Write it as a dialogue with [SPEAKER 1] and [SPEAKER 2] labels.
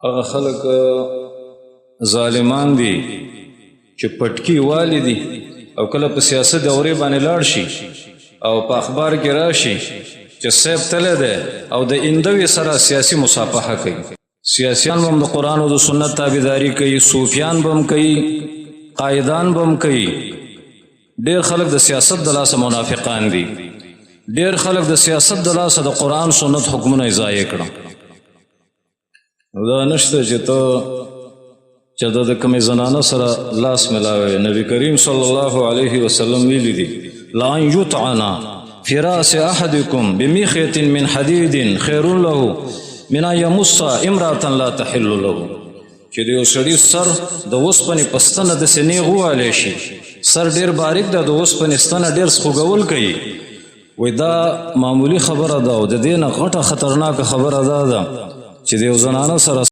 [SPEAKER 1] هغه خلک ظالمان دي چې پټکی والي دي او کله په سیاست دورې باندې لاړ شي او په اخبار کې راشي چې صاحب تله ده او د اندوي سره سیاسي مصافحه کوي. سیاسیان به هم د قرآن او د سنت تابعداري کوي، صوفیان به هم کوي، قائدان به هم کوي. ډیر خلک د سیاست د لاسه منافقان دي، ډیر خلک د سیاست د لاسه د قرآن سنت حکمونه ضایع کړه. نو دا نشته چې ته چې د کومې زنانه سره لاس ملاوي. نبی کریم صلی الله علیه وسلم ویلي دي: لا ان یطعن فی راس احدکم بمیخیة من حدید خیر له من ان یمس امرأة لا تحل له. چې د یو سړي سر د اوسپنې په ستنه داسې نیغ ووالی شي، سر ډېر باریک ده، د اوسپنې ستنه ډېر خوږول کوي، وای دا معمولی خبره ده، او د دې نه غټه خطرناکه خبره دا ده چې د یو زنانه سره